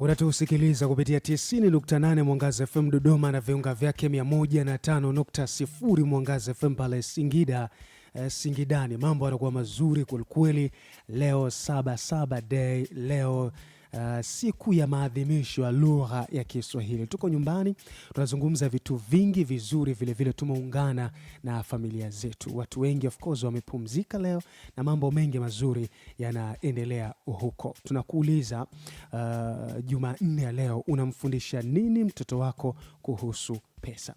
Unatusikiliza kupitia 90.8 Mwangaza FM Dodoma na viunga vyake 105.0 Mwangaza FM pale Singida, Singidani. Mambo yanakuwa mazuri kwelikweli leo 77 day leo, siku ya maadhimisho ya lugha ya Kiswahili. Tuko nyumbani tunazungumza vitu vingi vizuri, vilevile tumeungana na familia zetu. Watu wengi of course wamepumzika leo na mambo mengi mazuri yanaendelea huko. Tunakuuliza, Jumanne ya leo unamfundisha nini mtoto wako kuhusu pesa?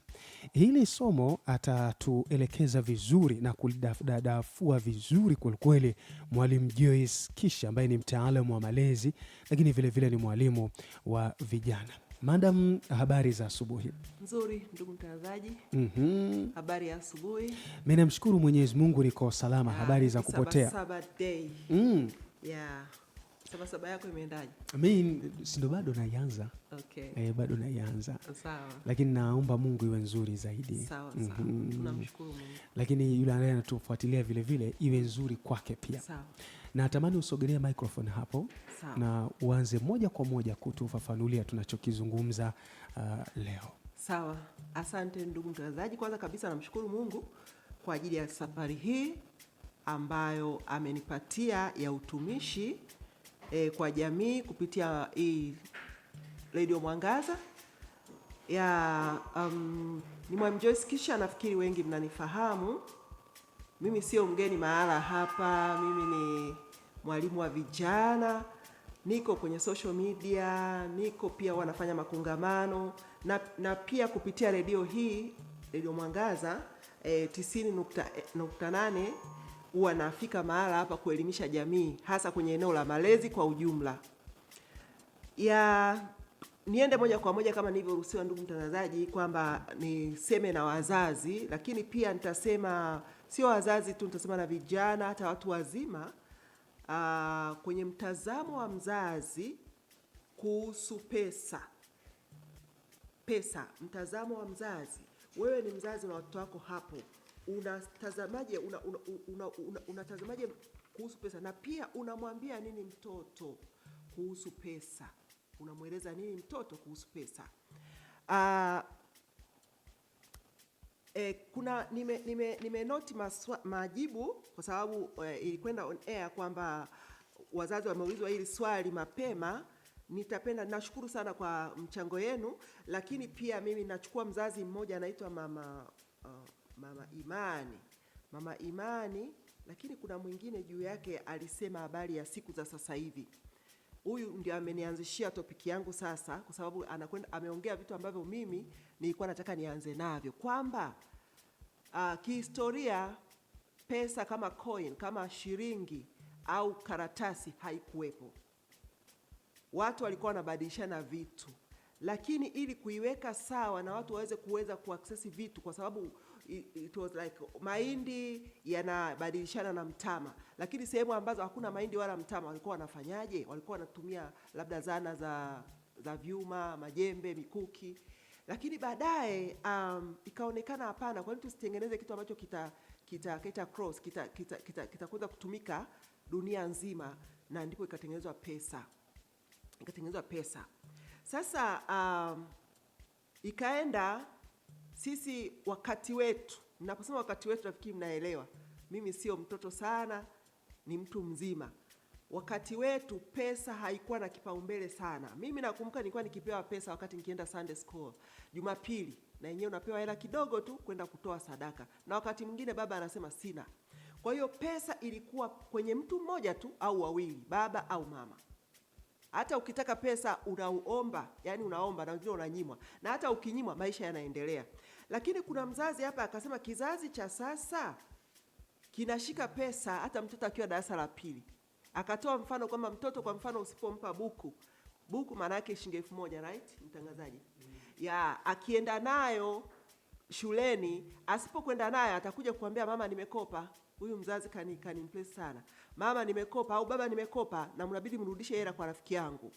Hili somo atatuelekeza vizuri na kulidadafua vizuri kwelikweli Mwalimu Joyce Kisha ambaye ni mtaalamu wa malezi lakini vilevile ni mwalimu wa vijana. Madam, habari za asubuhi. Nzuri, ndugu mtangazaji. Habari ya asubuhi. Mi namshukuru Mwenyezi Mungu niko salama. Habari za kupotea? Saba day. Yeah. Saba saba yako imeendaje? Mi si ndo bado naianza. Okay. Bado naianza. Sawa. Lakini naomba Mungu iwe nzuri zaidi. Sawa sawa. Tunamshukuru Mungu. Lakini yule ambaye anatufuatilia vile vile iwe nzuri kwake pia. Sawa. Natamani usogelee microphone hapo Sawa. na uanze moja kwa moja kutufafanulia tunachokizungumza leo. Sawa. Asante ndugu mtangazaji. Kwanza kabisa namshukuru Mungu kwa ajili ya safari hii ambayo amenipatia ya utumishi kwa jamii kupitia hii Radio Mwangaza. Ya, ni Mwalimu Joyce Kisha, nafikiri wengi mnanifahamu. Mimi sio mgeni mahala hapa, mimi ni mwalimu wa vijana, niko kwenye social media, niko pia wanafanya makongamano na pia kupitia redio hii Redio Mwangaza 90.8 huwa nafika mahala hapa kuelimisha jamii hasa kwenye eneo la malezi kwa ujumla. Ya niende moja kwa moja kama nilivyoruhusiwa, ndugu mtangazaji, kwamba niseme na wazazi, lakini pia nitasema sio wazazi tu, nitasema na vijana, hata watu wazima, kwenye mtazamo wa mzazi kuhusu pesa. Pesa, mtazamo wa mzazi. Wewe ni mzazi na watoto wako hapo, unatazamaje unatazamaje kuhusu pesa, na pia unamwambia nini mtoto kuhusu pesa? Unamweleza nini mtoto kuhusu pesa? Kuna nimenote majibu kwa sababu ilikwenda on air kwamba wazazi wameulizwa hili swali mapema. Nitapenda, nashukuru sana kwa mchango yenu, lakini pia mimi nachukua mzazi mmoja anaitwa mama Imani, mama Imani, lakini kuna mwingine juu yake alisema habari ya siku za sasa hivi. Huyu ndio amenianzishia topic yangu sasa, kwa sababu anakwenda ameongea vitu ambavyo mimi nilikuwa nataka nianze navyo kwamba kihistoria pesa kama coin kama shilingi au karatasi haikuwepo. Watu walikuwa wanabadilishana vitu, lakini ili kuiweka sawa na watu waweze kuweza kuaccess vitu, kwa sababu it was like mahindi yanabadilishana na mtama, lakini sehemu ambazo hakuna mahindi wala mtama walikuwa wanafanyaje? Walikuwa wanatumia labda zana za vyuma, majembe, mikuki. Lakini baadaye ikaonekana hapana, kwa nini tusitengeneze kitu ambacho kita cross kita kutumika dunia nzima, na ndipo ikatengenezwa pesa, ikatengenezwa pesa. Sasa ikaenda sisi wakati wetu, naposema wakati wetu nafikiri mnaelewa, mimi sio mtoto sana, ni mtu mzima. Wakati wetu pesa haikuwa na kipaumbele sana. Mimi nakumbuka nilikuwa nikipewa pesa wakati nikienda Sunday school Jumapili, na yenyewe unapewa hela kidogo tu kwenda kutoa sadaka, na wakati mwingine baba anasema sina. Kwa hiyo pesa ilikuwa kwenye mtu mmoja tu au wawili, baba au mama. Hata ukitaka pesa unauomba, yani unaomba na wengine unanyimwa, na hata ukinyimwa maisha yanaendelea. Lakini kuna mzazi hapa akasema kizazi cha sasa kinashika pesa hata mtoto akiwa darasa la pili. Akatoa mfano kwamba mtoto kwa mfano usipompa buku, buku maana yake shilingi 1000, right mtangazaji? Ya, akienda nayo shuleni, asipokwenda nayo atakuja kuambia mama nimekopa. Huyu mzazi kani sana. Mama nimekopa au baba nimekopa, na mnabidi mrudishe hela kwa rafiki yangu.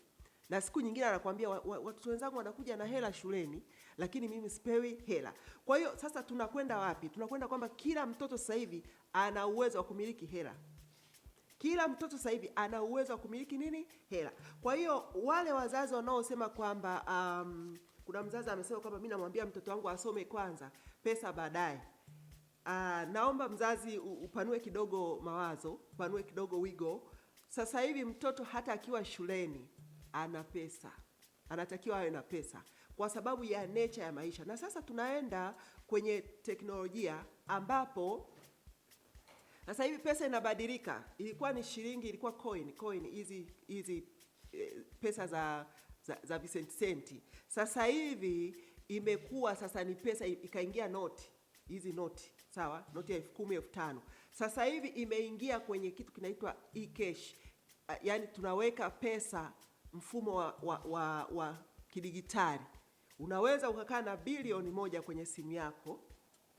Na siku nyingine anakuambia watoto wenzangu wanakuja na hela shuleni, lakini mimi sipewi hela. Kwa hiyo sasa tunakwenda wapi? Tunakwenda kwamba kila mtoto sasa hivi ana uwezo wa kumiliki hela. Kila mtoto sasa hivi ana uwezo wa kumiliki nini? Hela. Kwa hiyo wale wazazi wanaosema kwamba kuna mzazi amesema kwamba mimi namwambia mtoto wangu asome kwanza, pesa baadaye. Naomba mzazi upanue kidogo mawazo, upanue kidogo wigo. Sasa hivi mtoto hata akiwa shuleni ana pesa, anatakiwa awe na pesa kwa sababu ya nature ya maisha. Na sasa tunaenda kwenye teknolojia ambapo sasa hivi pesa inabadilika. Ilikuwa ni shilingi, ilikuwa coin hizi pesa za visenti senti. Sasa hivi imekuwa sasa ni pesa ikaingia noti, hizi noti, sawa? Noti ya 10,000, 5,000. Sasa hivi imeingia kwenye kitu kinaitwa e-cash. Yaani tunaweka pesa mfumo wa kidigitali. Unaweza ukakaa na 1 bilioni kwenye simu yako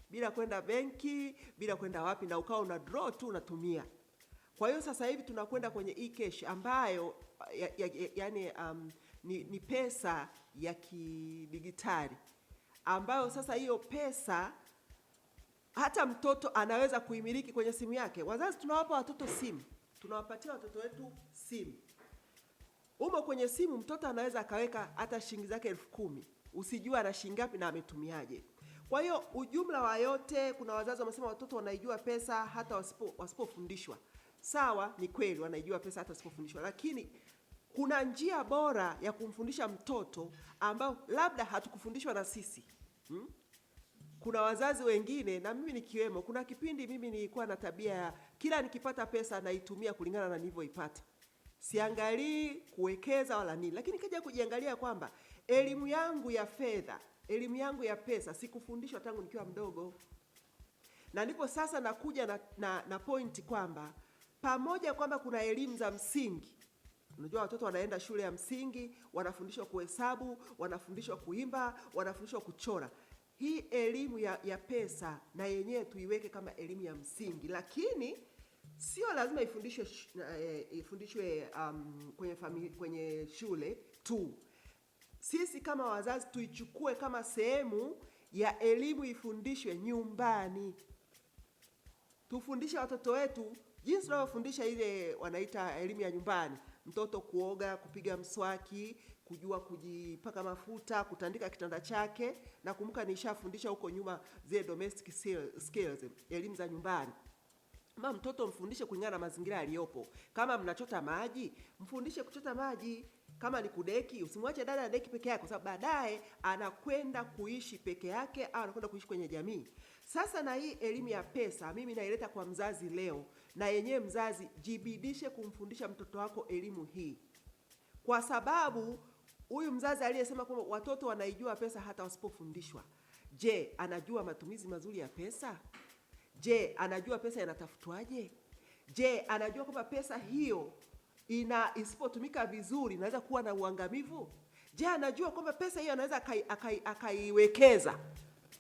bila kwenda benki, bila kwenda wapi, na ukawa una draw tu unatumia. Kwa hiyo sasa hivi tunakwenda kwenye e-cash ambayo yani, ni pesa ya kidigitali ambayo sasa hiyo pesa hata mtoto anaweza kuimiliki kwenye simu yake. Wazazi tunawapa watoto simu, tunawapatia watoto wetu simu. Umo kwenye simu mtoto anaweza akaweka hata shilingi zake 10,000, usijue ana shilingi ngapi na ametumiaje. Kwa hiyo ujumla wa yote, kuna wazazi wamesema watoto wanaijua pesa hata wasipofundishwa. Sawa, ni kweli wanaijua pesa hata wasipofundishwa, lakini kuna njia bora ya kumfundisha mtoto ambayo labda hatukufundishwa na sisi. Kuna wazazi wengine na mimi nikiwemo, kuna kipindi mimi nilikuwa na tabia ya kila nikipata pesa naitumia kulingana na nilivyoipata. Siangalii kuwekeza wala nini, lakini kaja kujiangalia kwamba elimu yangu ya fedha, elimu yangu ya pesa sikufundishwa tangu nikiwa mdogo. Na ndipo sasa nakuja na pointi kwamba pamoja kwamba kuna elimu za msingi. Unajua watoto wanaenda shule ya msingi, wanafundishwa kuhesabu, wanafundishwa kuimba, wanafundishwa kuchora. Hii elimu ya pesa na yenyewe tuiweke kama elimu ya msingi, lakini sio lazima ifundishwe kwenye shule tu. Sisi kama wazazi tuichukue kama sehemu ya elimu, ifundishwe nyumbani. Tufundishe watoto wetu jinsi tunavyofundisha ile wanaita elimu ya nyumbani, mtoto kuoga, kupiga mswaki, kujua kujipaka mafuta, kutandika kitanda chake. Nakumbuka nishafundisha huko nyuma zile domestic skills, elimu za nyumbani. Ma mtoto mfundishe kulingana na mazingira yaliyopo. Kama mnachota maji, mfundishe kuchota maji. Kama ni kudeki, usimwache dada adeki peke yake, kwa sababu baadaye anakwenda kuishi peke yake au anakwenda kuishi kwenye jamii. Sasa na hii elimu ya pesa mimi naileta kwa mzazi leo, na yenyewe mzazi jibidishe kumfundisha mtoto wako elimu hii, kwa sababu huyu mzazi aliyesema kwamba watoto wanaijua pesa hata wasipofundishwa, je, anajua matumizi mazuri ya pesa? Je, anajua pesa inatafutwaje? Je, anajua kwamba pesa hiyo isipotumika vizuri inaweza kuwa na uangamivu? Je, anajua kwamba pesa hiyo anaweza akaiwekeza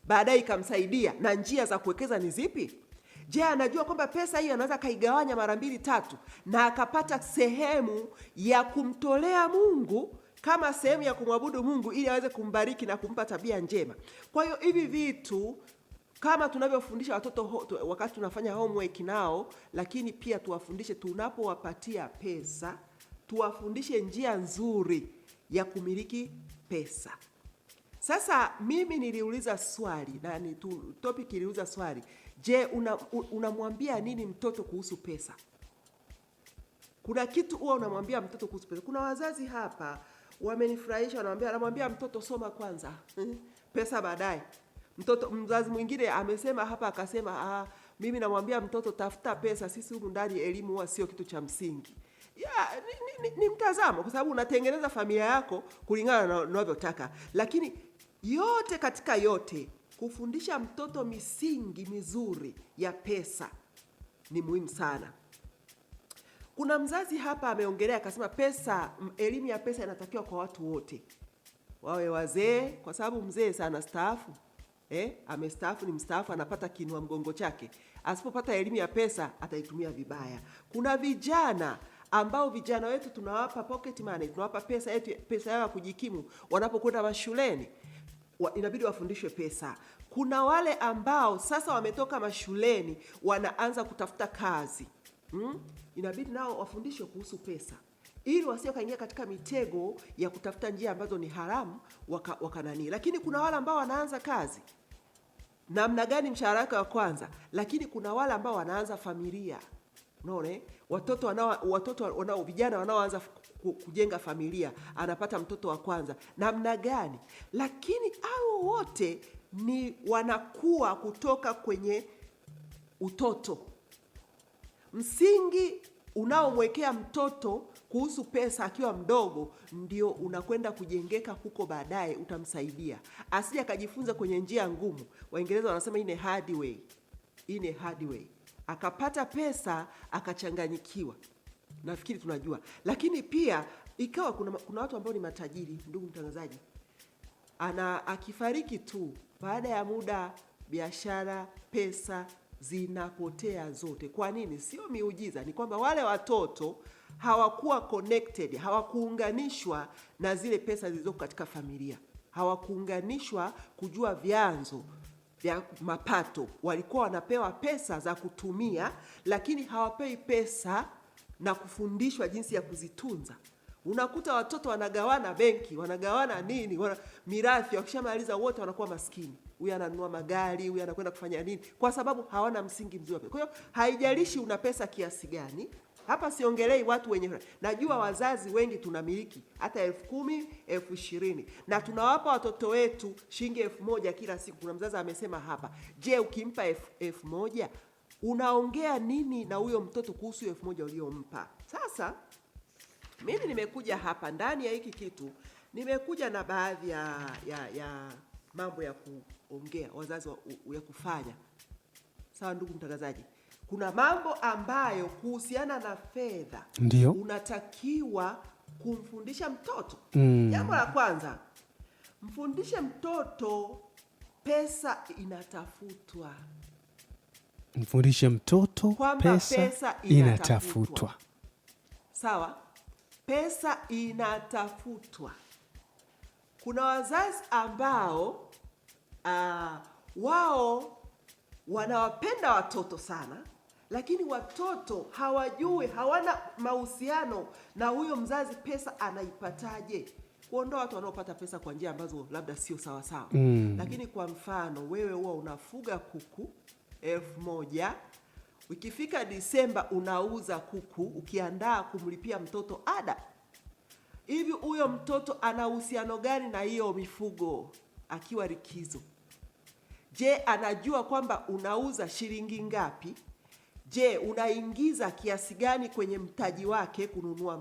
baadaye ikamsaidia, na njia za kuwekeza ni zipi? Je, anajua kwamba pesa hiyo anaweza akaigawanya mara mbili tatu na akapata sehemu ya kumtolea Mungu kama sehemu ya kumwabudu Mungu ili aweze kumbariki na kumpa tabia njema? Kwa hiyo hivi vitu kama tunavyofundisha watoto wakati tunafanya homework nao, lakini pia tuwafundishe tunapowapatia pesa, tuwafundishe njia nzuri ya kumiliki pesa. Sasa mimi niliuliza swali na ni topic iliuliza swali, je, unamwambia nini mtoto kuhusu pesa? Kuna kitu huwa unamwambia mtoto kuhusu pesa. Kuna wazazi hapa wamenifurahisha, anamwambia mtoto soma kwanza, pesa baadaye. Mzazi mwingine amesema hapa akasema, mimi namwambia mtoto tafuta pesa, sisi humu ndani elimu huwa sio kitu cha msingi. Ni mtazamo, kwa sababu unatengeneza familia yako kulingana na unavyotaka. Lakini yote katika yote, kufundisha mtoto misingi mizuri ya pesa ni muhimu sana. Kuna mzazi hapa ameongelea akasema elimu ya pesa inatakiwa kwa watu wote, wawe wazee, kwa sababu mzee sana staafu. Amestaafu, ni mstaafu, anapata kiinua mgongo chake. Asipopata elimu ya pesa ataitumia vibaya. Kuna vijana ambao vijana wetu tunawapa pocket money, tunawapa pesa yetu, pesa yao ya kujikimu wanapokwenda mashuleni. Inabidi wafundishwe pesa. Kuna wale ambao sasa wametoka mashuleni wanaanza kutafuta kazi. Inabidi nao wafundishwe kuhusu pesa ili wasio kaingia katika mitego ya kutafuta njia ambazo ni haramu wakanani. Lakini kuna wale ambao wanaanza kazi namna gani mshahara wake wa kwanza, lakini kuna wale ambao wanaanza familia. Unaona, eh? Watoto wanao vijana wanaoanza kujenga familia, anapata mtoto wa kwanza namna gani? Lakini hao wote ni wanakuwa kutoka kwenye utoto. Msingi unaomwekea mtoto kuhusu pesa akiwa mdogo ndio unakwenda kujengeka huko baadaye, utamsaidia asije akajifunza kwenye njia ngumu. Waingereza wanasema in a hard way, in a hard way, akapata pesa akachanganyikiwa. Nafikiri tunajua, lakini pia ikawa kuna watu ambao ni matajiri, ndugu mtangazaji, ana akifariki tu, baada ya muda biashara, pesa zinapotea zote. Kwa nini? Sio miujiza, ni kwamba wale watoto hawakuwa connected, hawakuunganishwa na zile pesa zilizoko katika familia, hawakuunganishwa kujua vyanzo vya mapato. Walikuwa wanapewa pesa za kutumia, lakini hawapewi pesa na kufundishwa jinsi ya kuzitunza. Unakuta watoto wanagawana benki, wanagawana nini, mirathi. Wakishamaliza wote wanakuwa maskini. Huyu ananunua magari, huyu anakwenda kufanya nini, kwa sababu hawana msingi mzuri wa pesa. Kwa hiyo haijalishi una pesa kiasi gani. Hapa siongelei watu wenye, najua wazazi wengi tunamiliki hata 10,000, 20,000 na tunawapa watoto wetu shilingi 1,000 kila siku. Kuna mzazi amesema hapa, je, ukimpa 1,000 unaongea nini na huyo mtoto kuhusu 1,000 uliyompa? Sasa mimi nimekuja hapa ndani ya hiki kitu, nimekuja na baadhi ya mambo ya kuongea wazazi ya kufanya. Sawa ndugu mtangazaji, kuna mambo ambayo kuhusiana na fedha Ndio. unatakiwa kumfundisha mtoto. Jambo la kwanza, mfundishe mtoto pesa inatafutwa. Mfundishe mtoto Kwamba pesa, pesa inatafutwa. inatafutwa. Sawa, pesa inatafutwa. Kuna wazazi ambao wao wanawapenda watoto sana, lakini watoto hawajui, hawana mahusiano na huyo mzazi, pesa anaipataje. Kuondoa watu wanaopata pesa kwa njia ambazo labda sio sawa sawa. Lakini kwa mfano wewe huwa unafuga kuku 1,000, ukifika Disemba unauza kuku ukiandaa kumlipia mtoto ada. Hivi huyo mtoto ana uhusiano gani na hiyo mifugo akiwa likizo? Je, anajua kwamba unauza shilingi ngapi? Je, unaingiza kiasi gani kwenye mtaji wake kununua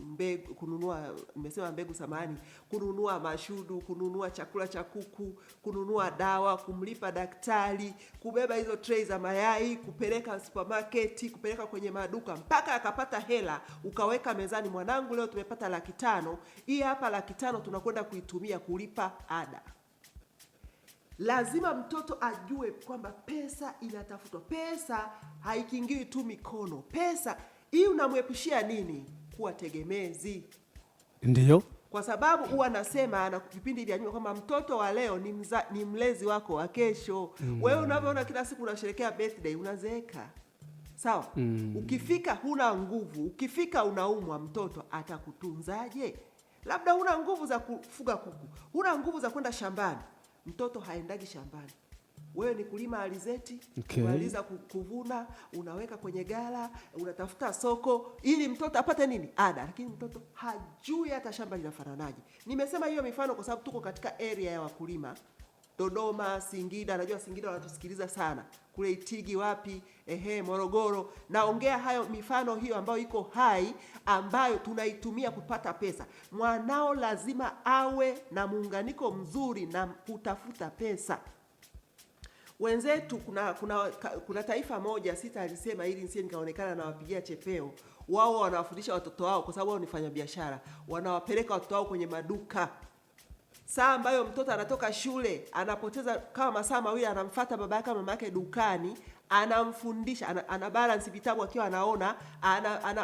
mbegu, kununua, nimesema mbegu samahani, kununua mashudu, kununua chakula cha kuku, kununua dawa, kumlipa daktari, kubeba hizo tray za mayai, kupeleka supermarket, kupeleka kwenye maduka mpaka akapata hela, ukaweka mezani, mwanangu, leo tumepata 500,000, hii hapa 500,000 tunakwenda kuitumia kulipa ada. Lazima mtoto ajue kwamba pesa inatafutwa. Pesa haikingiwi tu mikono. Pesa hii unamwepushia nini? Kuwa tegemezi. Ndio. Kwa sababu huwa nasema na vipindi vya nyuma kwamba mtoto wa leo ni mlezi wako wa kesho. Wewe unavyoona kila siku unasherehekea birthday, unazeeka. Sawa? Ukifika huna nguvu, ukifika unaumwa, mtoto atakutunzaje? Labda huna nguvu za kufuga kuku, huna nguvu za kwenda shambani. Mtoto haendagi shambani. Wewe ni kulima alizeti, kumaliza kuvuna, unaweka kwenye gala, unatafuta soko ili mtoto apate nini? Ada. Lakini mtoto hajui hata shamba linafananaje. Nimesema hiyo mifano kwa sababu tuko katika area ya wakulima. Dodoma, Singida, najua Singida wanatusikiliza sana. Kule Itigi wapi, Morogoro. Naongea hayo mifano hiyo ambayo iko hai, ambayo tunaitumia kupata pesa. Mwanao lazima awe na muunganiko mzuri na kutafuta pesa. Wenzetu kuna taifa moja sita alisema ili nisije nikaonekana nawapigia chepeo. Wao wanawafundisha watoto wao kwa sababu wao ni wafanyabiashara. Wanawapeleka watoto wao kwenye maduka. Saa ambayo mtoto anatoka shule anapoteza kama masaa mawili, anamfuata baba yake mama yake dukani, anamfundisha, ana balance vitabu akiwa anaona,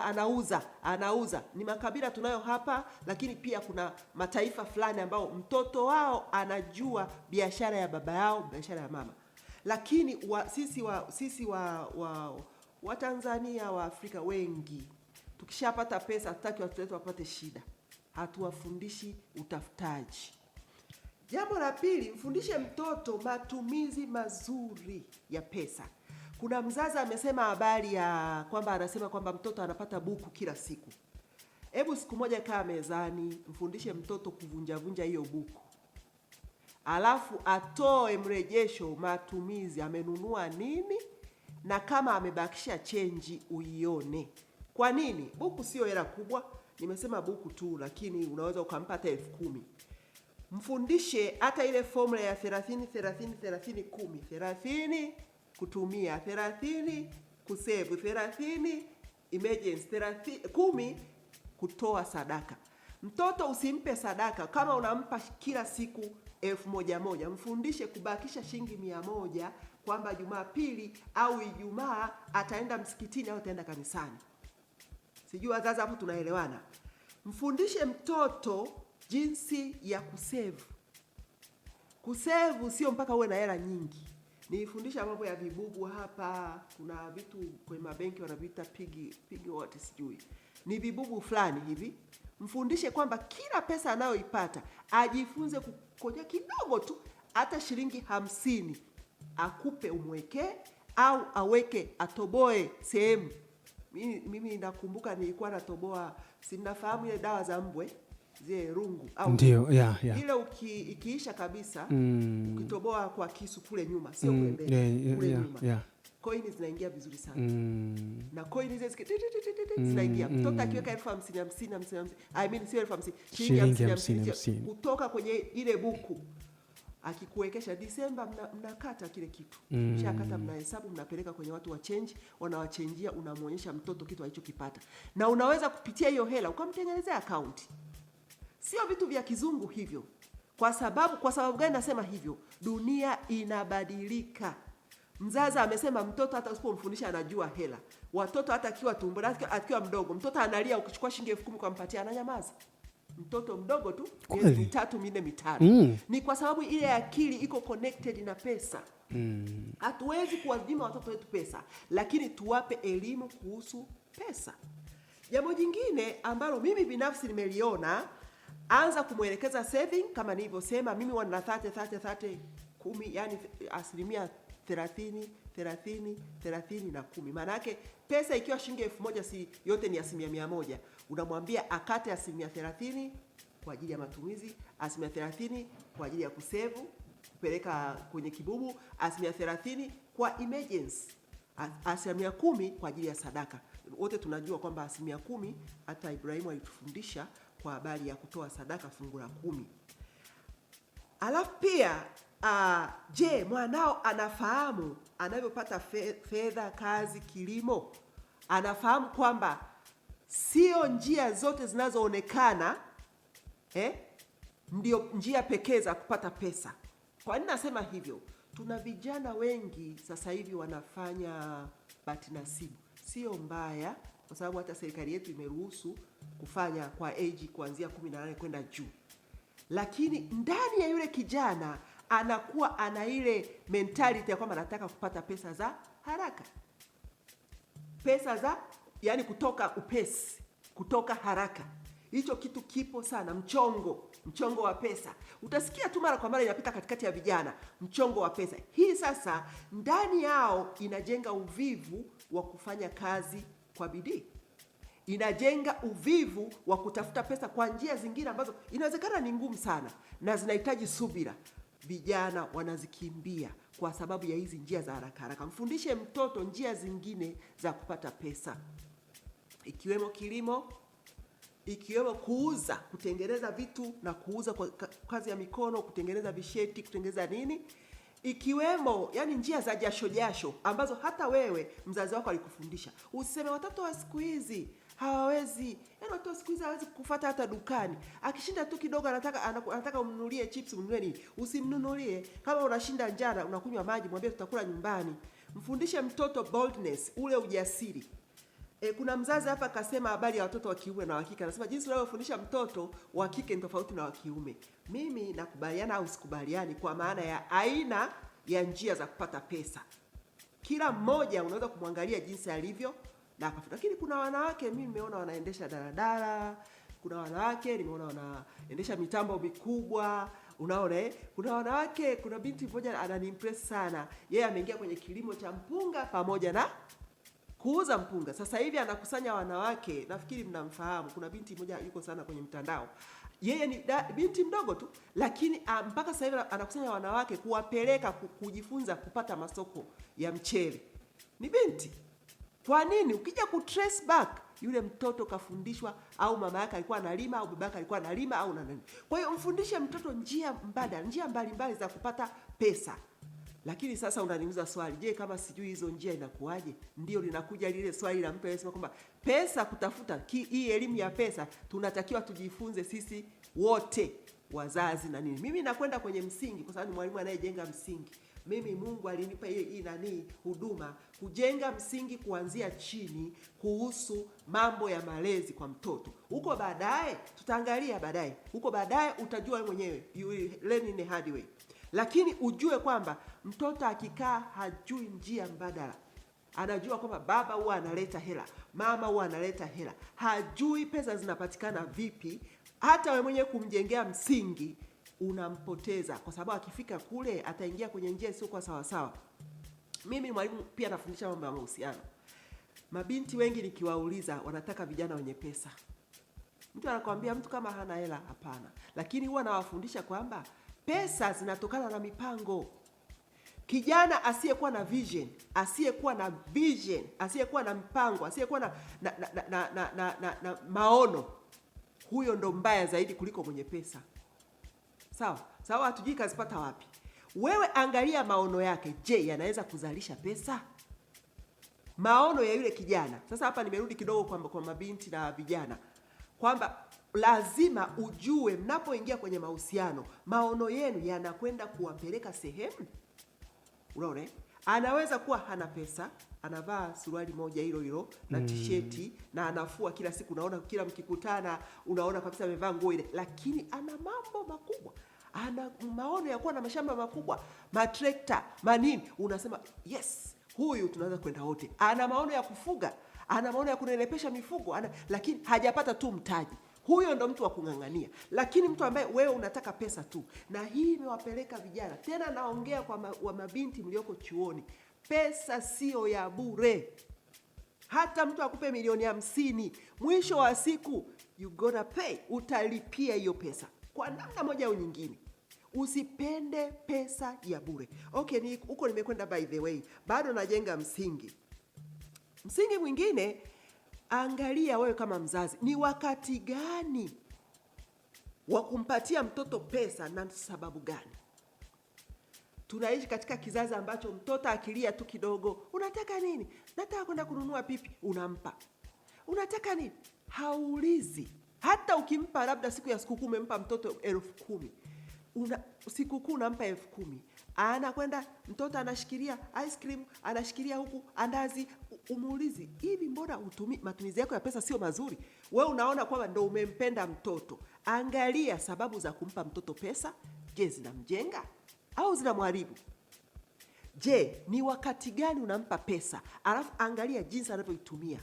anauza, anauza. Ni makabila tunayo hapa, lakini pia kuna mataifa fulani ambao mtoto wao anajua biashara ya baba yao, biashara ya mama. Lakini sisi Watanzania wa Afrika wengi tukishapata pesa hatutaki watoto wetu wapate shida, hatuwafundishi utafutaji. Jambo la pili, mfundishe mtoto matumizi mazuri ya pesa. Kuna mzazi amesema habari ya kwamba anasema kwamba mtoto anapata buku kila siku. Hebu siku moja kaa mezani, mfundishe mtoto kuvunjavunja hiyo buku, alafu atoe mrejesho matumizi, amenunua nini na kama amebakisha chenji uione. Kwa nini? Buku sio hela kubwa, nimesema buku tu, lakini unaweza ukampa hata 10,000. Mfundishe hata ile formula ya 30 30 30 10, 30 kutumia, 30 kusevu, 30 emergency, 30 10 kutoa sadaka. Mtoto usimpe sadaka kama unampa kila siku 1,000, mfundishe kubakisha shilingi 100 kwamba Jumapili au Ijumaa ataenda msikitini au ataenda kanisani. Sijui wazazi hapo tunaelewana. Mfundishe mtoto jinsi ya kusevu. Kusevu sio mpaka uwe na hela nyingi. Nilifundisha mambo ya vibubu hapa, kuna vitu kwenye mabenki wanaviita pigi pigi wote sijui. Ni vibubu fulani hivi. Mfundishe kwamba kila pesa anayoipata ajifunze kukoja kidogo tu, hata shilingi 50 akupe umwekee au aweke atoboe sehemu. Mimi nakumbuka nilikuwa natoboa, si mnafahamu ile dawa za mbwe zile rungu au Ndio, yeah. ile ikiisha kabisa ukitoboa kwa kisu kule nyuma, sio kule mbele, kule nyuma. Koini zinaingia vizuri sana. Na koini zile zinaingia. Mtoto akiweka 50,000 50 50 50, I mean sio 50,000, shilingi Shilingi hamsini, hamsini, hamsini, hamsini. kutoka kwenye ile buku. Akikuwekesha Disemba mnakata kile kitu. Mshakata, mnahesabu, mnapeleka kwenye watu wa change, wanawachenjia, unamuonyesha mtoto kitu alichokipata. Na unaweza kupitia hiyo hela ukamtengenezea akaunti. Sio vitu vya kizungu hivyo. Kwa sababu gani nasema hivyo? Dunia inabadilika. Mzazi amesema mtoto hata usipomfundisha anajua hela. Watoto hata akiwa tumboni, akiwa mdogo, mtoto analia, ukichukua shilingi 10,000 ukampatia ananyamaza. Mtoto mdogo tu, miezi 3, 4, 5. Ni kwa sababu ile akili iko connected na pesa. Hatuwezi kuwanyima watoto wetu pesa, lakini tuwape elimu kuhusu pesa. Jambo jingine ambalo mimi binafsi nimeliona, anza kumwelekeza saving kama nilivyosema, mimi wana 30 30 30 10, yani asilimia 30 30 30 na 10. Maana yake pesa ikiwa shilingi 1,000 si yote ni asilimia 100. Unamwambia akate asilimia 30 kwa ajili ya matumizi, asilimia 30 kwa ajili ya kusevu, kupeleka kwenye kibubu, asilimia 30 kwa emergency, asilimia 10 kwa ajili ya sadaka. Wote tunajua kwamba asilimia 10, hata Ibrahimu alitufundisha kwa habari ya kutoa sadaka fungu la 10. Alafu pia, je, mwanao anafahamu anavyopata fedha, kazi, kilimo? Anafahamu kwamba sio njia zote zinazoonekana ndio njia pekee za kupata pesa. Kwa nini nasema hivyo? Tuna vijana wengi sasa hivi wanafanya bahati nasibu. Sio mbaya, kwa sababu hata serikali yetu imeruhusu kufanya kwa age kuanzia 18 kwenda juu. Lakini ndani ya yule kijana anakuwa ana ile mentality ya kwamba anataka kupata pesa za haraka. Pesa za, yani kutoka upesi, kutoka haraka. Hicho kitu kipo sana, mchongo wa pesa. Utasikia tu mara kwa mara inapita katikati ya vijana, mchongo wa pesa. Hii sasa ndani yao inajenga uvivu wa kufanya kazi kwa bidii. Inajenga uvivu wa kutafuta pesa kwa njia zingine ambazo inawezekana ni ngumu sana na zinahitaji subira. Vijana wanazikimbia kwa sababu ya hizi njia za haraka haraka. Mfundishe mtoto njia zingine za kupata pesa, ikiwemo kilimo, ikiwemo kuuza, kutengeneza vitu na kuuza kwa kazi ya mikono, kutengeneza visheti, kutengeneza nini, ikiwemo yani njia za jasho jasho ambazo hata wewe mzazi wako alikufundisha. Usiseme watoto wa siku hizi hawawezi, yani watoto wa siku hizi hawawezi kukufuata hata dukani. Akishinda tu kidogo anataka umnunulie chips, umnunulie nini? Usimnunulie. Kama unashinda njaa unakunywa maji, mwambie tutakula nyumbani. Mfundishe mtoto boldness, ule ujasiri. Kuna mzazi hapa akasema habari ya watoto wa kiume na wa kike. Anasema jinsi unavyofundisha mtoto wa kike ni tofauti na wa kiume. Mimi nakubaliana au sikubaliani kwa maana ya aina ya njia za kupata pesa. Kila mmoja unaweza kumwangalia jinsi alivyo na akafika. Lakini kuna wanawake mimi nimeona wanaendesha daladala, kuna wanawake nimeona wanaendesha mitambo mikubwa, unaona eh? Kuna wanawake, kuna binti mmoja ananiimpress sana, yeye ameingia kwenye kilimo cha mpunga pamoja na kuuza mpunga. Sasa hivi anakusanya wanawake, nafikiri mnamfahamu. Kuna binti mmoja yuko sana kwenye mtandao, yeye ni binti mdogo tu, lakini mpaka sasa hivi anakusanya wanawake kuwapeleka kujifunza kupata masoko ya mchele. Ni binti. Kwa nini? Ukija ku trace back, yule mtoto kafundishwa, au mama yake alikuwa analima au baba yake alikuwa analima au na nani. Kwa hiyo mfundishe mtoto njia mbadala, njia mbalimbali za kupata pesa. Lakini sasa unaniuliza swali, je, kama sijui hizo njia inakuwaje? Ndio linakuja lile swali la mtu anayesema kwamba pesa kutafuta, hii elimu ya pesa tunatakiwa tujifunze sisi wote wazazi na nini. Mimi nakwenda kwenye msingi kwa sababu ni mwalimu anayejenga msingi. Mimi Mungu alinipa hii nani huduma kujenga msingi kuanzia chini kuhusu mambo ya malezi kwa mtoto. Huko baadaye tutaangalia baadaye. Huko baadaye utajua wewe mwenyewe. You will learn in a hard way. Lakini ujue kwamba mtoto akikaa hajui njia mbadala. Anajua kwamba baba huwa analeta hela, mama huwa analeta hela. Hajui pesa zinapatikana vipi. Hata wewe mwenyewe kumjengea msingi unampoteza, kwa sababu akifika kule ataingia kwenye njia isiyokuwa sawa sawa. Mimi mwalimu pia nafundisha mambo ya mahusiano. Mabinti wengi nikiwauliza wanataka vijana wenye pesa. Mtu anakuambia mtu kama hana hela hapana. Lakini huwa nawafundisha kwamba pesa zinatokana na mipango. Kijana asiyekuwa na vision, asiyekuwa na vision, asiyekuwa na mpango, asiyekuwa na maono, huyo ndo mbaya zaidi kuliko mwenye pesa. Sawa? Sawa, hatujui kazipata wapi. Wewe angalia maono yake, je, yanaweza kuzalisha pesa? Maono ya yule kijana. Sasa hapa nimerudi kidogo kwa mabinti na vijana, kwamba lazima ujue mnapoingia kwenye mahusiano, maono yenu yanakwenda kuwapeleka sehemu. Unaona? Anaweza kuwa hana pesa, anavaa suruali moja hilo hilo na tisheti na anafua kila siku, unaona kila mkikutana unaona kabisa amevaa nguo ile, lakini ana mambo makubwa. Ana maono ya kuwa na mashamba makubwa, matrekta, manini. Unasema yes, huyu tunaweza kwenda wote. Ana maono ya kufuga, ana maono ya kunenepesha mifugo, lakini hajapata tu mtaji. Huyo ndo mtu wa kung'ang'ania. Lakini mtu ambaye wewe unataka pesa tu, na hii imewapeleka vijana. Tena naongea kwa wa mabinti mlioko chuoni, pesa sio ya bure. Hata mtu akupe milioni 50, mwisho wa siku you gonna pay, utalipia hiyo pesa kwa namna moja au nyingine. Usipende pesa ya bure. Okay, ni huko nimekwenda, by the way, bado najenga msingi. Msingi mwingine, angalia wewe kama mzazi, ni wakati gani wa kumpatia mtoto pesa na sababu gani? Tunaishi katika kizazi ambacho mtoto akilia tu kidogo, unataka nini? Nataka kwenda kununua pipi, unampa. Unataka nini? Haulizi. Hata ukimpa labda siku ya sikukuu umempa mtoto 10,000. Sikukuu unampa 10,000. Anakwenda mtoto anashikilia ice cream, anashikilia huku andazi, umuulizi, hivi mbona matumizi yako ya pesa sio mazuri? Wewe unaona kwamba ndo umempenda mtoto. Angalia sababu za kumpa mtoto pesa, je, zinamjenga au zinamharibu? Je, ni wakati gani unampa pesa? Alafu angalia jinsi anavyoitumia.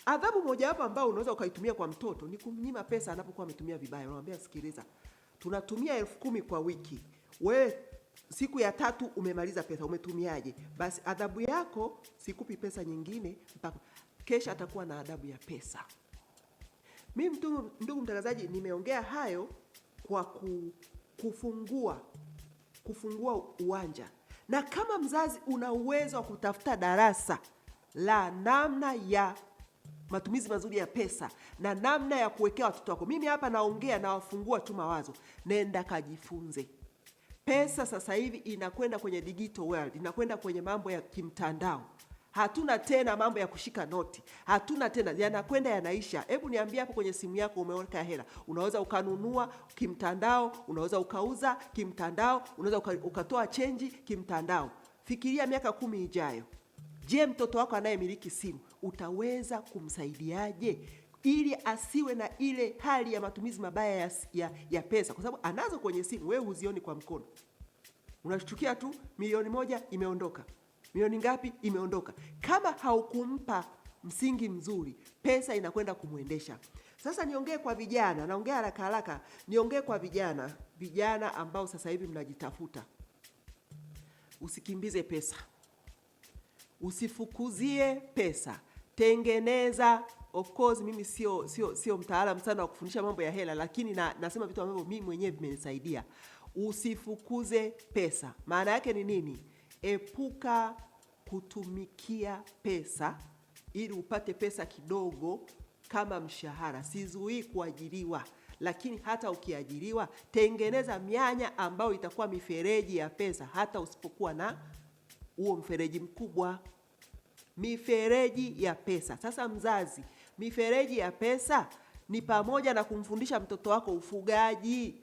Adhabu mojawapo ambayo unaweza ukaitumia kwa mtoto ni kumnyima pesa anapokuwa ametumia vibaya. Unamwambia sikiliza, tunatumia 10,000 kwa wiki. Wewe siku ya 3 umemaliza pesa, umetumiaje? Basi adhabu yako sikupi pesa nyingine mpaka kesha. Atakuwa na adabu ya pesa. Mimi ndugu mtangazaji, nimeongea hayo kwa kufungua uwanja. Na kama mzazi una uwezo wa kutafuta darasa la namna ya matumizi mazuri ya pesa na namna ya kuwekea watoto wako. Mimi hapa naongea na wafungua tu mawazo. Nenda kajifunze. Pesa sasa hivi inakwenda kwenye digital world, inakwenda kwenye mambo ya kimtandao. Hatuna tena mambo ya kushika noti. Hatuna tena, yanakwenda yanaisha. Hebu niambie hapo kwenye simu yako umeweka hela. Unaweza ukanunua kimtandao, unaweza ukauza kimtandao, unaweza ukatoa chenji kimtandao. Fikiria miaka 10 ijayo. Je, mtoto wako anayemiliki simu utaweza kumsaidiaje ili asiwe na ile hali ya matumizi mabaya ya pesa? Kwa sababu anazo kwenye simu, wewe huzioni kwa mkono. Unashtukia tu milioni 1 imeondoka, Milioni ngapi imeondoka. Kama haukumpa msingi mzuri, pesa inakwenda kumwendesha. Sasa niongee kwa vijana, naongea haraka haraka, niongee kwa vijana, vijana ambao sasa hivi mnajitafuta. Usikimbize pesa, usifukuzie pesa, tengeneza. Of course mimi sio mtaalamu sana wa kufundisha mambo ya hela, lakini nasema vitu ambavyo mimi mwenyewe vimenisaidia. Usifukuze pesa. Maana yake ni nini? Epuka kutumikia pesa ili upate pesa kidogo kama mshahara. Sizuii kuajiriwa, lakini hata ukiajiriwa, tengeneza mianya ambayo itakuwa mifereji ya pesa, hata usipokuwa na huo mfereji mkubwa. Mifereji ya pesa. Sasa mzazi, mifereji ya pesa ni pamoja na kumfundisha mtoto wako ufugaji,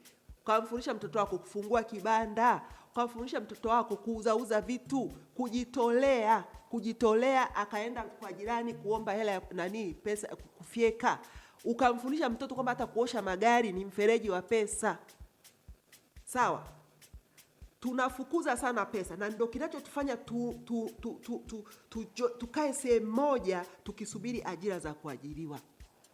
ukamfundisha mtoto wako kufungua kibanda, ukamfundisha mtoto wako kuuzauza vitu, kujitolea, kujitolea akaenda kwa jirani kuomba hela ya nani, pesa kufyeka. Ukamfundisha mtoto kwamba hata kuosha magari ni mfereji wa pesa. Sawa? Tunafukuza sana pesa na ndio kinachotufanya tukae sehemu moja tukisubiri ajira za kuajiriwa.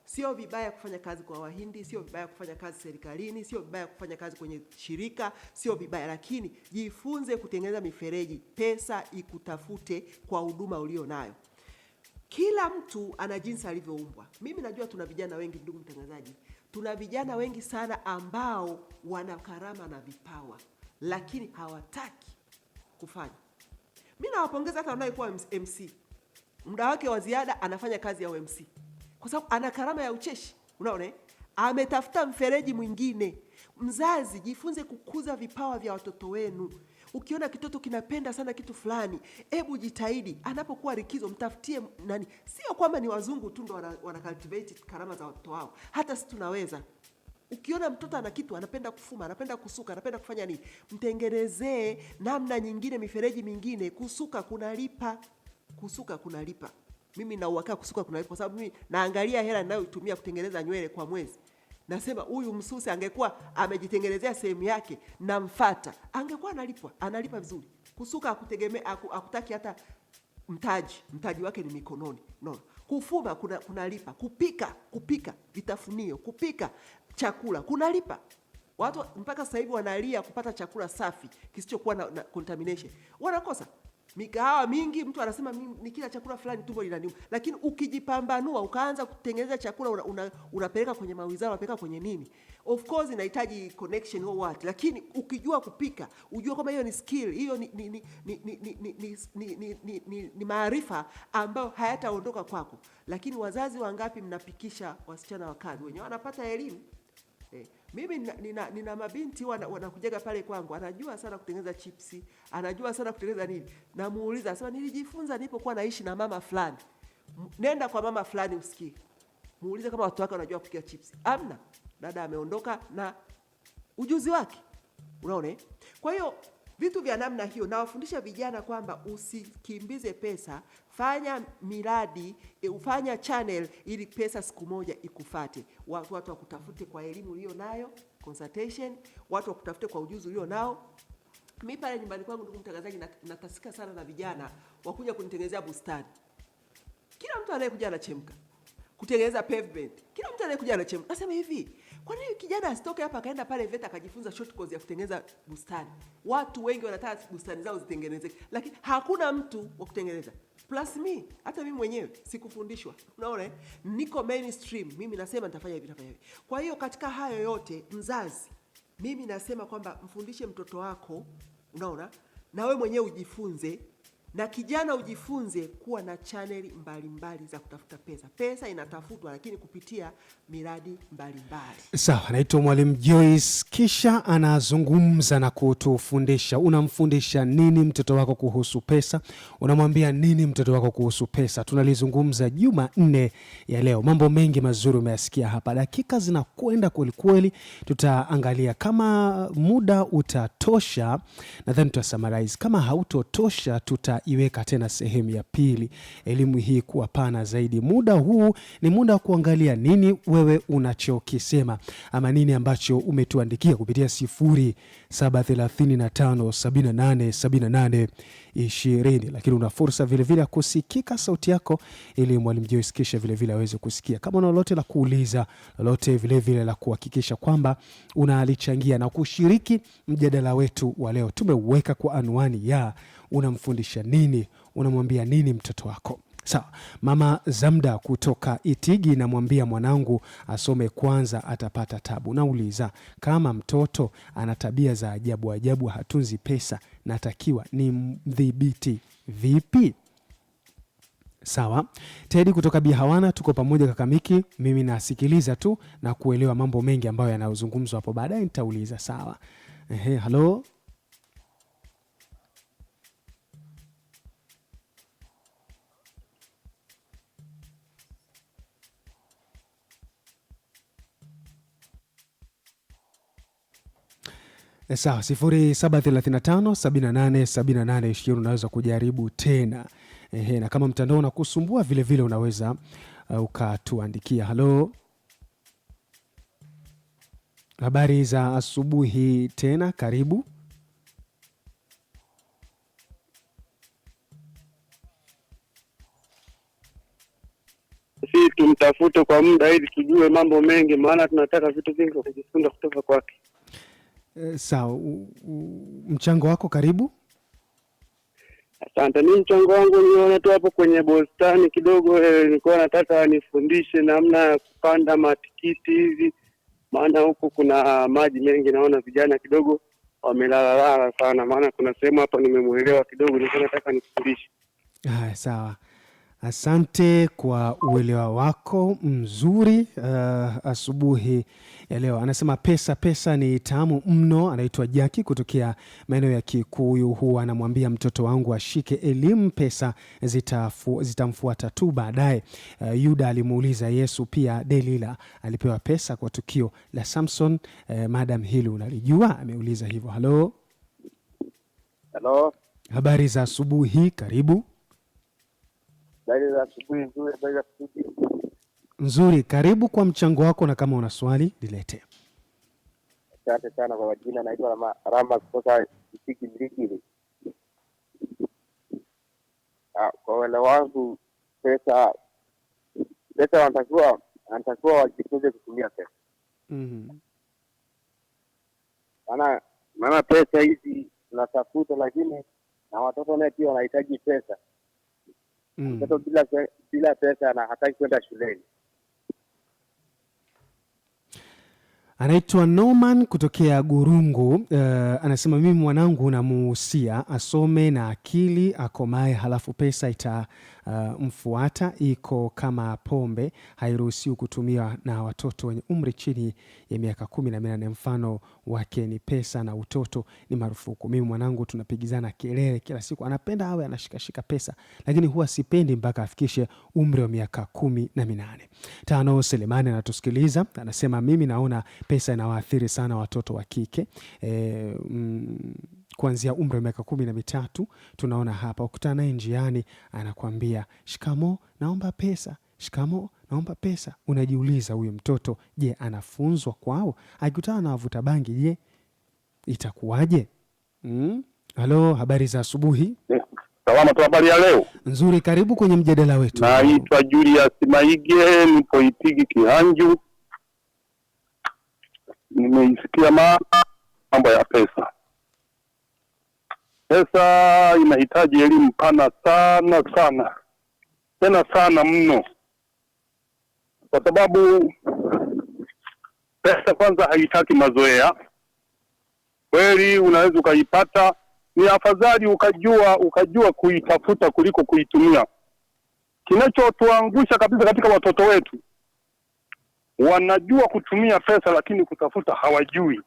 Sio vibaya kufanya kazi kwa Wahindi, sio vibaya kufanya kazi serikalini, sio vibaya kufanya kazi kwenye shirika, sio vibaya, lakini jifunze kutengeneza mifereji, pesa ikutafute kwa huduma ulio nayo. Kila mtu ana jinsi alivyoumbwa. Mimi najua tuna vijana wengi, ndugu mtangazaji, tuna vijana wengi sana ambao wana karama na vipawa, lakini hawataki kufanya. Mimi nawapongeza hata wanayekuwa MC. Muda wake wa ziada anafanya kazi ya MC kwa sababu ana karama ya ucheshi. Unaona, eh? Ametafuta mfereji mwingine. Mzazi, jifunze kukuza vipawa vya watoto wenu. Ukiona kitoto kinapenda sana kitu fulani, hebu jitahidi, anapokuwa likizo mtafutie nani. Sio kwamba ni wazungu tu ndo wana cultivate karama za watoto wao, hata sisi tunaweza. Ukiona mtoto ana kitu, anapenda kufuma, anapenda kusuka, anapenda kufanya nini, mtengenezee namna nyingine, mifereji mingine. Kusuka kunalipa, kusuka kunalipa. Mimi na uhakika kusuka kunalipa, kwa sababu mimi naangalia hela ninayoitumia kutengeneza nywele kwa mwezi, nasema huyu msusi angekuwa amejitengenezea sehemu yake, namfata, angekuwa analipwa, analipa vizuri. Kusuka hakutegemea, hakutaki hata mtaji, mtaji wake ni mikononi. No. Kufuma kunalipa, kupika vitafunio, kupika chakula kunalipa. Watu mpaka sasa hivi wanalia kupata chakula safi kisichokuwa na contamination, wanakosa. Mikahawa mingi mtu anasema mimi nikila chakula fulani tumbo linaniuma, lakini ukijipambanua ukaanza kutengeneza chakula unapeleka kwenye mawizara, unapeleka kwenye nini, of course inahitaji connection or what, lakini ukijua kupika, ujue kwamba hiyo ni skill, hiyo ni maarifa ambayo hayataondoka kwako. Lakini wazazi wangapi mnapikisha wasichana wa kazi wenyewe wanapata elimu? Mimi nina mabinti wanakujaga pale kwangu, anajua sana kutengeneza chipsi, anajua sana kutengeneza nini. Namuuliza, anasema nilijifunza nilipokuwa naishi na mama fulani. Nenda kwa mama fulani usikie. Muulize kama watu wake wanajua kupika chipsi. Amna. Dada ameondoka na ujuzi wake. Unaona, eh? Kwa hiyo vitu vya namna hiyo nawafundisha vijana kwamba usikimbize pesa, fanya miradi, ufanya channel ili pesa siku moja ikufate. Watu wakutafute kwa elimu ulio nayo, consultation, watu wakutafute kwa ujuzi ulio nao. Mimi pale nyumbani kwangu, ndugu mtangazaji, natasika sana na vijana wakuja kunitengenezea bustani. Kila mtu anayekuja anachemka. Kutengeneza pavement. Kila mtu anayekuja anachemka. Nasema hivi, kwa nini kijana asitoke hapa akaenda pale VETA akajifunza short course ya kutengeneza bustani? Watu wengi wanataka bustani zao zitengenezeke, lakini hakuna mtu wa kutengeneza. Plus me, hata mimi mwenyewe sikufundishwa. Unaona, eh? Niko mainstream, mimi nasema nitafanya hivi, nitafanya hivi. Kwa hiyo katika hayo yote, mzazi, mimi nasema kwamba mfundishe mtoto wako, unaona, na wewe mwenyewe ujifunze, na kijana ujifunze kuwa na chaneli mbalimbali za kutafuta pesa. Pesa inatafutwa lakini kupitia miradi mbalimbali. Sawa, anaitwa Mwalimu Joyce, kisha anazungumza na kutufundisha. Unamfundisha nini mtoto wako kuhusu pesa? Unamwambia nini mtoto wako kuhusu pesa? Tunalizungumza Jumanne ya leo. Mambo mengi mazuri umeyasikia hapa, dakika zinakwenda kwelikweli. Tutaangalia kama muda utatosha, nadhani tutasummarize. Kama hautotosha, tuta Tutaiweka tena sehemu ya pili, elimu hii kuwa pana zaidi. Muda huu ni muda wa kuangalia nini wewe unachokisema ama nini ambacho umetuandikia kupitia 0735 78 78 20, lakini una fursa vilevile ya kusikika sauti yako ili mwalimu Joyce kisha vilevile aweze kusikia. Kama una lolote la kuuliza, lolote vilevile la kuhakikisha kwamba unalichangia na kushiriki mjadala wetu wa leo, tumeuweka kwa anwani ya unamfundisha nini, unamwambia nini mtoto wako. Sawa. Mama Zamda kutoka Itigi, namwambia mwanangu asome kwanza, atapata tabu. Nauliza, kama mtoto ana tabia za ajabu ajabu, hatunzi pesa, natakiwa ni mdhibiti vipi? Sawa. Tedi kutoka Bihawana, tuko pamoja kakamiki. Mimi nasikiliza tu na kuelewa mambo mengi ambayo yanayozungumzwa hapo, baadaye nitauliza. Sawa. Ehe, halo. Sawa, 0735 78 78 20 unaweza kujaribu tena. Ehe, na kama mtandao unakusumbua vile vile unaweza ukatuandikia. Halo, habari za asubuhi tena, karibu. Si tumtafute kwa muda ili tujue mambo mengi, maana tunataka vitu vingi vya kujifunza kutoka kwake. Sawa, mchango wako karibu. Asante. Mi mchango wangu niona tu hapo kwenye bustani kidogo, nilikuwa nataka nifundishe namna ya kupanda matikiti hivi, maana huku kuna maji mengi, naona vijana kidogo wamelalalala sana, maana kuna sehemu hapa nimemuelewa kidogo, nilikuwa nataka nifundishe. Haya, sawa. Asante kwa uelewa wako mzuri asubuhi ya leo. Anasema pesa pesa ni tamu mno. Anaitwa Jaki kutokea maeneo ya Kikuyu. Huwa anamwambia mtoto wangu ashike elimu, pesa zitamfuata tu baadaye. Yuda alimuuliza Yesu, pia Delila alipewa pesa kwa tukio la Samson. Madam, hili unalijua? Ameuliza hivyo. Halo, Halo, habari za asubuhi, karibu. habari za asubuhi. Nzuri, habari za asubuhi. Nzuri, karibu kwa mchango wako, na kama una swali lilete. Asante sana kwa majina, naitwa Rama kutoka Itigi Mligili. Kwa uelewa wangu, pesa wanatakiwa wajifunze kutumia pesa, maana pesa hizi tunatafuta, lakini na watoto naye pia wanahitaji pesa. Mtoto bila pesa na hataki kwenda shuleni. Anaitwa Norman kutokea Gurungu. Anasema mimi mwanangu namuhusia asome na akili akomae, halafu pesa itamfuata. Iko kama pombe, hairuhusiwi kutumiwa na watoto wenye umri chini ya miaka 18. Mfano wake ni pesa na utoto ni marufuku. Mimi mwanangu tunapigizana kelele kila siku, anapenda awe anashikashika pesa, lakini huwa sipendi mpaka afikishe umri wa miaka 18. Tano Selemani anatusikiliza, anasema mimi naona pesa inawaathiri sana watoto wa kike kuanzia umri wa miaka 13. Tunaona hapa, ukutana naye njiani anakuambia shikamo, naomba pesa, shikamo, naomba pesa. Unajiuliza, huyu mtoto je, anafunzwa kwao? Akikutana na wavuta bangi, je, itakuwaje? Halo, habari za asubuhi. Salama tu, habari ya leo. Nzuri, karibu kwenye mjadala wetu. Naitwa Julius Maige, nipo Itigi Kihanju. Nimeisikia mambo ya pesa. Pesa inahitaji elimu pana sana sana tena sana mno, kwa sababu pesa kwanza haitaki mazoea. Kweli unaweza ukaipata, ni afadhali ukajua kuitafuta kuliko kuitumia. Kinachotuangusha kabisa katika watoto wetu, wanajua kutumia pesa lakini kutafuta hawajui.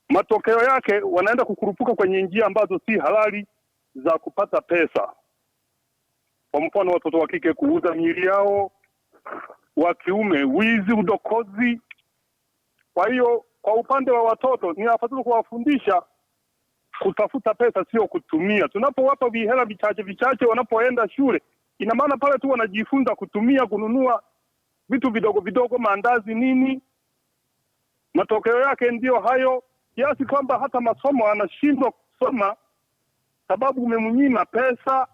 Matokeo yake wanaenda kukurupuka kwenye njia ambazo si halali za kupata pesa. Kwa mfano, watoto wa kike kuuza miili yao, wa kiume wizi, udokozi. Kwa hiyo, kwa upande wa watoto ni afadhali kuwafundisha Kutafuta pesa sio kutumia. Tunapowapa vihela vichache vichache wanapoenda shule, ina maana pale tu wanajifunza kutumia, kununua vitu vidogo vidogo, maandazi nini. Matokeo yake ndiyo hayo, kiasi kwamba hata masomo anashindwa kusoma sababu umemnyima pesa.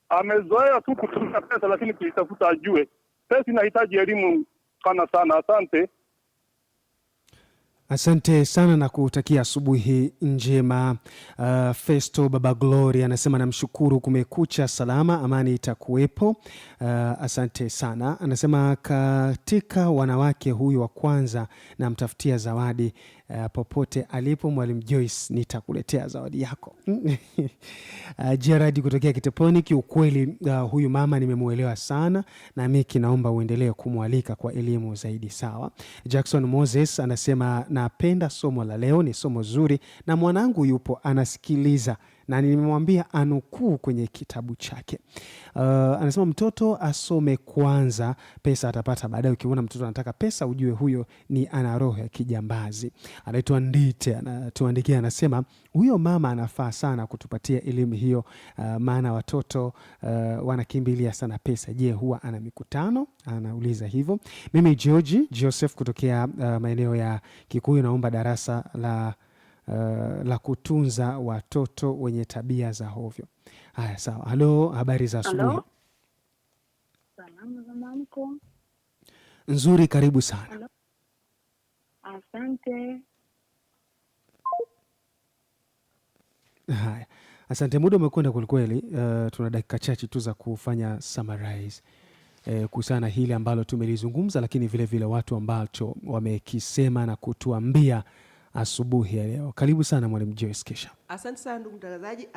Amezoea tu kutumia pesa, lakini kuitafuta ajue. Pesa inahitaji elimu pana sana. Asante. Asante sana na kutakia asubuhi njema. Festo Baba Glory anasema namshukuru, kumekucha salama, amani itakuwepo. Asante sana. Anasema katika wanawake huyu wa kwanza namtafutia zawadi popote alipo Mwalimu Joyce, nitakuletea zawadi yako. Gerard kutokea Kiteponi, kiukweli huyu mama nimemuelewa sana, na mimi naomba uendelee kumwalika kwa elimu zaidi. Sawa. Jackson Moses anasema napenda somo la leo, ni somo zuri, na mwanangu yupo anasikiliza na nimemwambia anukuu kwenye kitabu chake. Anasema mtoto asome kwanza, pesa atapata baadaye. Ukiona mtoto anataka pesa, ujue huyo ni ana roho ya kijambazi. Anaitwa Ndite, anatuandikia anasema huyo mama anafaa sana kutupatia elimu hiyo, maana watoto wanakimbilia sana pesa. Je, huwa ana mikutano? Anauliza hivyo. Mimi George Joseph kutokea maeneo ya Kikuyu, naomba darasa la kutunza watoto wenye tabia za hovyo. Haya, sawa. Halo, habari za asubuhi. Halo. Salamu za mwamko. Nzuri, karibu sana. Halo. Asante. Haya, asante. Muda umekwenda kwelikweli. Tuna dakika chache tu za kufanya summarize kuhusiana na hili ambalo tumelizungumza, lakini vile vile watu ambacho wamekisema na kutuambia asubuhi ya leo. Karibu sana Mwalimu Joyce Kesha. Asante sana ndugu mtangazaji.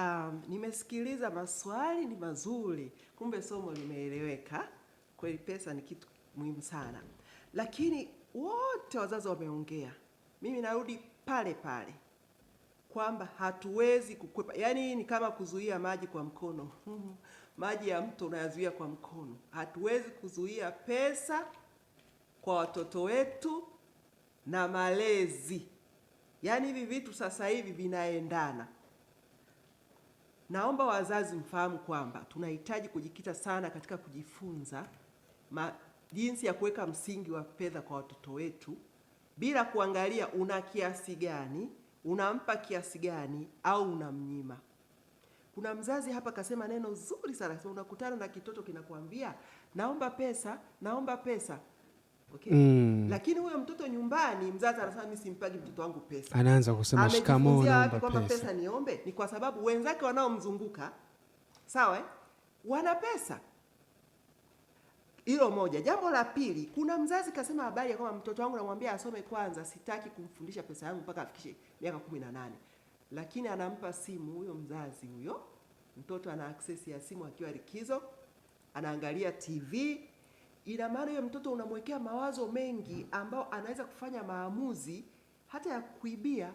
Nimesikiliza maswali ni mazuri, kumbe somo limeeleweka kweli. Pesa ni kitu muhimu sana, lakini wote wazazi wameongea, mimi narudi pale pale kwamba hatuwezi kukwepa. Yaani ni kama kuzuia maji kwa mkono maji ya mto unayazuia kwa mkono. Hatuwezi kuzuia pesa kwa watoto wetu na malezi. Yaani hivi vitu sasa hivi vinaendana. Naomba wazazi mfahamu kwamba tunahitaji kujikita sana katika kujifunza jinsi ya kuweka msingi wa fedha kwa watoto wetu bila kuangalia una kiasi gani, unampa kiasi gani au unamnyima. Kuna mzazi hapa kasema neno zuri sana, akasema unakutana na kitoto kinakuambia naomba pesa, naomba pesa. Okay? Lakini huyo mtoto nyumbani, mzazi anasema mimi simpagi mtoto wangu pesa. Anaanza kusema shikamoo, Amejifunzia wapi naomba kwamba pesa. pesa niombe? Ni kwa sababu wenzake wanaomzunguka, sawa eh? Wana pesa. Hilo moja. Jambo la pili, kuna mzazi kasema habari ya kwamba mtoto wangu namwambia asome kwanza, sitaki kumfundisha pesa yangu mpaka afikishe miaka 18. Lakini anampa simu huyo mzazi huyo, mtoto ana access ya simu akiwa likizo, anaangalia TV. Ina maana huyo mtoto unamwekea mawazo mengi ambao anaweza kufanya maamuzi hata ya kuibia,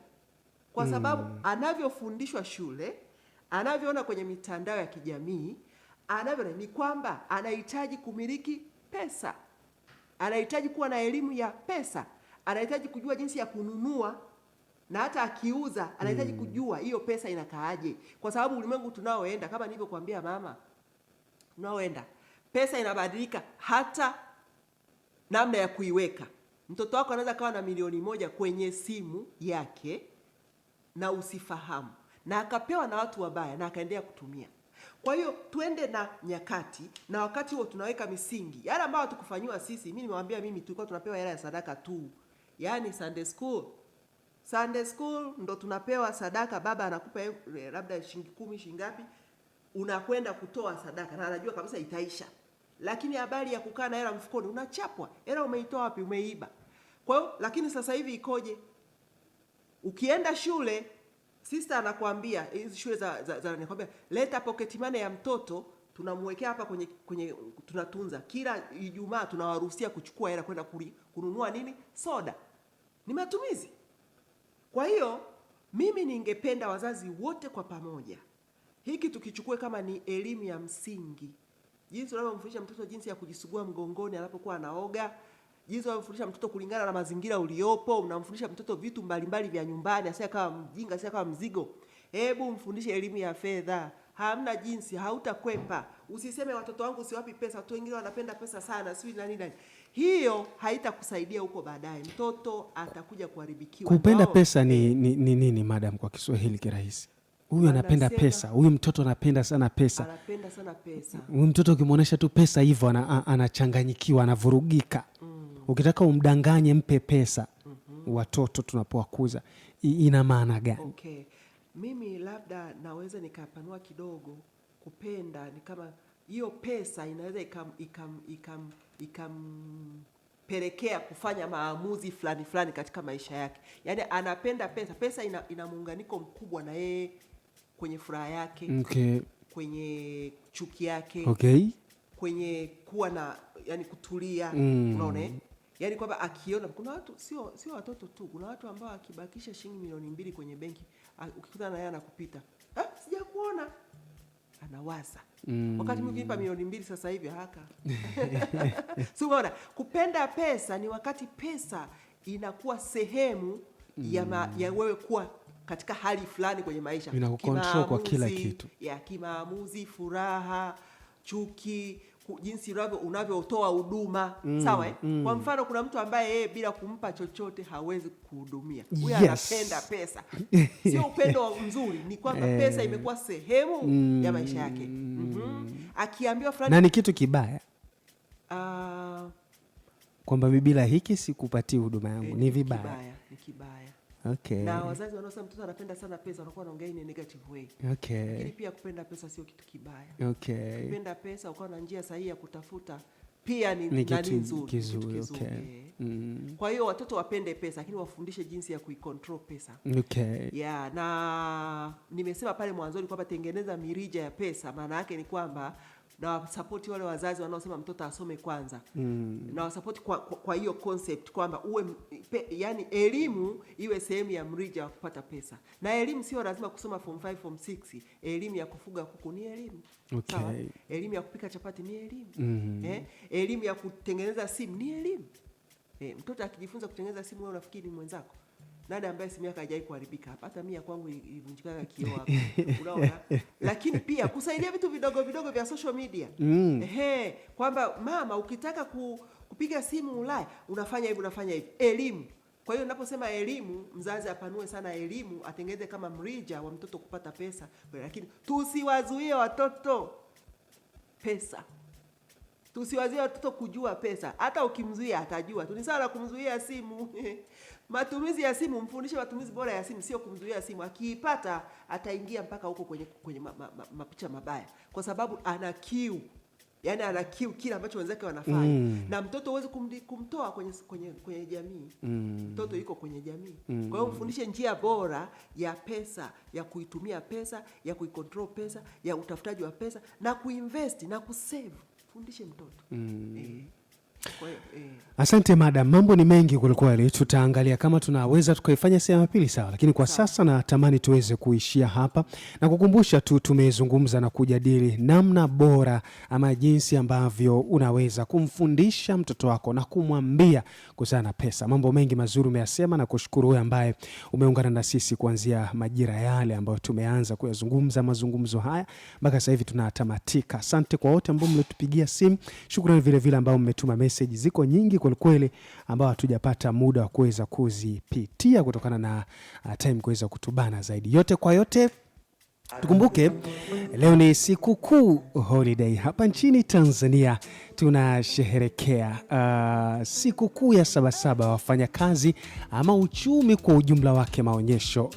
kwa sababu anavyofundishwa shule, anavyoona kwenye mitandao ya kijamii, anavyo ni kwamba anahitaji kumiliki pesa, anahitaji kuwa na elimu ya pesa, anahitaji kujua jinsi ya kununua na hata akiuza anahitaji kujua hiyo pesa inakaaje, kwa sababu ulimwengu tunaoenda, kama nilivyokuambia mama, tunaoenda pesa inabadilika hata namna ya kuiweka. Mtoto wako anaweza kawa na 1,000,000 kwenye simu yake na usifahamu, na akapewa na watu wabaya na akaendelea kutumia. Kwa hiyo tuende na nyakati, na wakati huo tunaweka misingi yale ambayo hatukufanyiwa sisi. Mimi nimewambia, mimi tulikuwa tunapewa hela ya sadaka tu, yaani Sunday school. Sunday school ndo tunapewa sadaka, baba anakupa labda shilingi 10 shilingi ngapi, unakwenda kutoa sadaka na anajua kabisa itaisha. Lakini habari ya kukaa na hela mfukoni, unachapwa. Hela umeitoa wapi? Umeiba. Kwa hiyo lakini sasa hivi ikoje? Ukienda shule, sister anakuambia, hizi shule za anakuambia leta pocket money ya mtoto, tunamwekea hapa kwenye tunatunza. Kila Ijumaa tunawaruhusia kuchukua hela kwenda kununua nini? Soda. Ni matumizi. Kwa hiyo mimi ningependa wazazi wote kwa pamoja hiki tukichukue kama ni elimu ya msingi, jinsi unavyomfundisha mtoto jinsi ya kujisugua mgongoni anapokuwa anaoga, Jinsi unavyofundisha mtoto kulingana na mazingira uliopo, unamfundisha mtoto vitu mbalimbali vya nyumbani, asiye akawa mjinga, asiye akawa mzigo. Hebu mfundishe elimu ya fedha. Hamna jinsi, hautakwepa. Usiseme watoto wangu siwapi pesa, watu wengine wanapenda pesa sana, sijui nani nani. Hiyo haitakusaidia huko baadaye. Mtoto atakuja kuharibikiwa. Kupenda Nao, pesa ni nini madam, kwa Kiswahili kirahisi? Huyu anapenda Wanasema- pesa, huyu mtoto anapenda sana pesa. anapenda sana pesa. Huyu mtoto ukimwonyesha tu pesa hivyo anachanganyikiwa, anavurugika. Ukitaka umdanganye, mpe pesa. Watoto tunapowakuza ina maana gani? Okay, mimi labda naweza nikapanua kidogo. Kupenda ni kama hiyo pesa inaweza ikampelekea kufanya maamuzi fulani fulani katika maisha yake. Yaani anapenda pesa, pesa ina muunganiko mkubwa na yeye kwenye furaha yake, kwenye chuki yake, kwenye kuwa na yani kutulia, unaona eh? Yaani kwamba akiona kuna watu sio watoto tu, kuna watu ambao akibakisha shilingi 2 milioni kwenye benki, ukikutana na yeye anakupita, ah, sijakuona, anawaza. Wakati mimi ukinipa 2 milioni sasa hivi haka si umeona? Kupenda pesa ni wakati pesa inakuwa sehemu ya wewe kuwa katika hali fulani kwenye maisha, Inakucontrol kwa kila Kimaamuzi, kitu. ya kimaamuzi, furaha, chuki, jinsi unavyotoa huduma sawa, eh? Kwa mfano kuna mtu ambaye yeye bila kumpa chochote hawezi kuhudumia. Huyu anapenda pesa, sio upendo mzuri, ni kwamba pesa imekuwa sehemu ya maisha yake. Akiambiwa fulani Na ni kitu kibaya kwamba mi bila hiki sikupatii huduma yangu, ni vibaya. Ni kibaya. Okay. Na wazazi wanaosema mtoto anapenda sana pesa wanakuwa wanaongea in a negative way. Lakini pia kupenda pesa sio kitu kibaya. Kupenda pesa ukawa na njia sahihi ya kutafuta pia ni Ni nani kitu nzuri, kitu kizuri, kizuri. okay. Kwa hiyo watoto wapende pesa, lakini wafundishe jinsi ya kuicontrol pesa. Ya, na nimesema pale mwanzoni kwamba tengeneza mirija ya pesa. Maana yake ni kwamba na wasapoti wale wazazi wanaosema mtoto asome kwanza, na wasapoti kwa hiyo concept kwamba uwe yani elimu iwe sehemu ya mrija wa kupata pesa. Na elimu sio lazima kusoma form 5 form 6. Elimu ya kufuga kuku ni elimu. Sawa? Elimu ya kupika chapati ni elimu. Elimu ya kutengeneza simu ni elimu. Mtoto akijifunza kutengeneza simu, wewe unafikiri ni mwenzako? Nani ambaye simu yake haijawahi kuharibika hapa? Hata mimi ya kwangu ilivunjikaga kioo hapa. Unaona? Lakini pia kusaidia vitu vidogo vidogo vya social media. Ehe, kwamba mama ukitaka kupiga simu Ulaya unafanya hivi, unafanya hivi. Elimu. Kwa hiyo ninaposema elimu, mzazi apanue sana elimu, atengeze kama mrija wa mtoto kupata pesa, lakini tusiwazuie watoto pesa. Tusiwazuie watoto kujua pesa. Hata ukimzuia atajua. Ni sawa na kumzuia simu. Matumizi ya simu, mfundishe matumizi bora ya simu, sio kumzuia simu. Akiipata ataingia mpaka huko kwenye mapicha mabaya, kwa sababu ana kiu. Yaani ana kiu kile ambacho wenzake wanafanya. Na mtoto huwezi kumtoa kwenye jamii. Mtoto yuko kwenye jamii. Kwa hiyo mfundishe njia bora ya pesa, ya kuitumia pesa, ya kuicontrol pesa, ya utafutaji wa pesa na kuinvest na kusave. Fundishe mtoto. Kwa hiyo, Asante madam, mambo ni mengi kwelikweli, tutaangalia kama tunaweza tukaifanya sehemu ya pili, sawa. Lakini kwa sasa natamani tuweze kuishia hapa na kukumbusha tu, tumezungumza na kujadili namna bora ama jinsi ambavyo unaweza kumfundisha mtoto wako na kumwambia kuhusiana na pesa. Mambo mengi mazuri umeyasema, na kushukuru wewe ambaye umeungana na sisi kuanzia majira yale ambayo tumeanza kuyazungumza mazungumzo haya mpaka sasa hivi tunatamatika. Asante kwa wote ambao mlitupigia simu, shukrani vile vile ambao mmetuma message, ziko nyingi kwelikweli ambao hatujapata muda wa kuweza kuzipitia kutokana na time kuweza kutubana zaidi. Yote kwa yote, tukumbuke leo ni sikukuu holiday hapa nchini Tanzania, tunasherehekea sikukuu ya Sabasaba, wafanyakazi ama uchumi kwa ujumla wake, maonyesho.